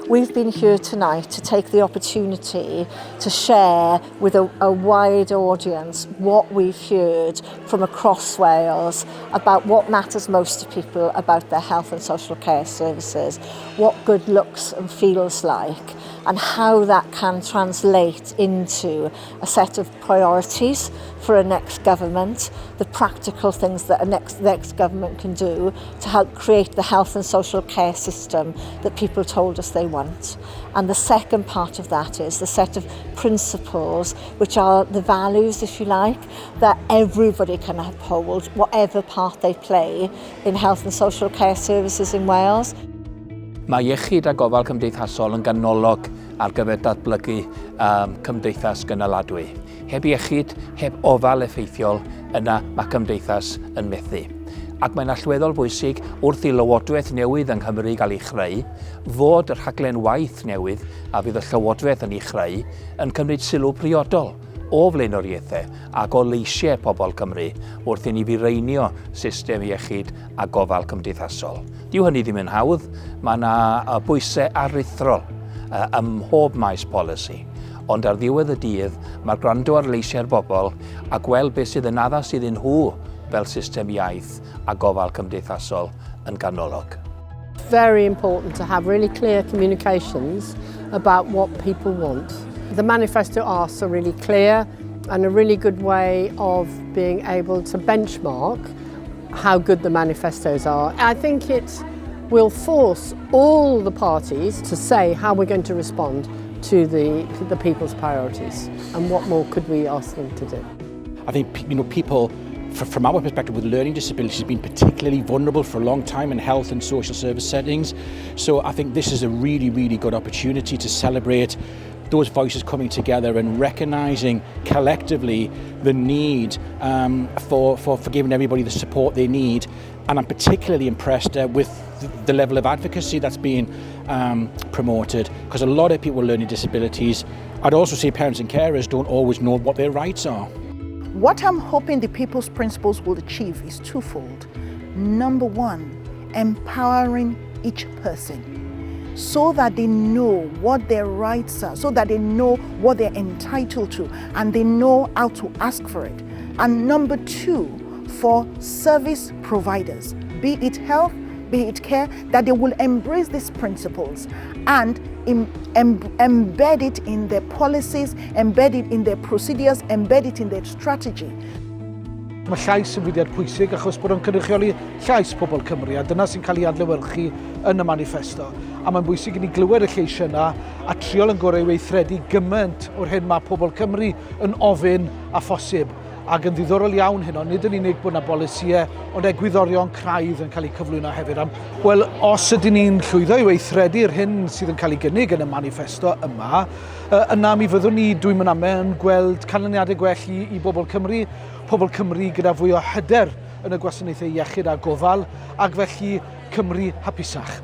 We've been here tonight to take the opportunity to share with a, a wide audience what we've heard from across Wales about what matters most to people about their health and social care services, what good looks and feels like, and how that can translate into a set of priorities for a next government, the practical things that a next, next government can do to help create the health and social care system that people told us they want. And the second part of that is the set of principles, which are the values, if you like, that everybody can uphold, whatever part they play in health and social care services in Wales. Mae iechyd a gofal cymdeithasol yn ganolog ar gyfer datblygu um, cymdeithas gynaladwy. Heb iechyd, heb ofal effeithiol, yna mae cymdeithas yn methu. Ac mae'n allweddol bwysig wrth i lywodraeth newydd yng Nghymru gael ei chreu, fod y rhaglen waith newydd a fydd y llywodraeth yn ei chreu yn cymryd sylw priodol o flaenoriaethau ac o leisiau pobl Cymru wrth i ni fireinio system iechyd a gofal cymdeithasol. Dyw hynny ddim yn hawdd, mae yna bwysau aruthrol ym mhob maes polisi. Ond ar ddiwedd y dydd, mae'r gwrando ar leisiau'r bobl a gweld beth sydd yn addas iddyn nhw fel system iaith a gofal cymdeithasol yn ganolog. Very important to have really clear communications about what people want. The manifesto asks are really clear and a really good way of being able to benchmark how good the manifestos are. I think it will force all the parties to say how we're going to respond to the, to the people's priorities and what more could we ask them to do. I think you know people from our perspective with learning disabilities have been particularly vulnerable for a long time in health and social service settings. So I think this is a really, really good opportunity to celebrate those voices coming together and recognising collectively the need um, for, for, for giving everybody the support they need. And I'm particularly impressed uh, with the level of advocacy that's being um, promoted because a lot of people with learning disabilities, I'd also say parents and carers don't always know what their rights are. What I'm hoping the People's Principles will achieve is twofold. Number one, empowering each person so that they know what their rights are, so that they know what they're entitled to and they know how to ask for it. And number two, for service providers, be it health, be it care, that they will embrace these principles and em em embed it in their policies, embed it in their procedures, embed it in their strategy. Mae llais yn fudiad pwysig achos bod o'n cynrychioli llais pobl Cymru a dyna sy'n cael ei adlewyrchu yn y manifesto. A mae'n bwysig i ni glywed y lleisiau yna a triol yn gorau weithredu gymaint o'r hyn mae pobl Cymru yn ofyn a phosib. Ac yn ddiddorol iawn heno, nid yn unig bod yna bolisïau, ond egwyddorion craidd yn cael eu cyflwyno hefyd. Am, wel, os ydyn ni'n llwyddo i weithredu'r hyn sydd yn cael ei gynnig yn y manifesto yma, yna mi fyddwn ni, dwi'n mynd amau, yn gweld canlyniadau gwell i, i bobl Cymru, pobl Cymru gyda fwy o hyder yn y gwasanaethau iechyd a gofal, ac felly Cymru hapusach.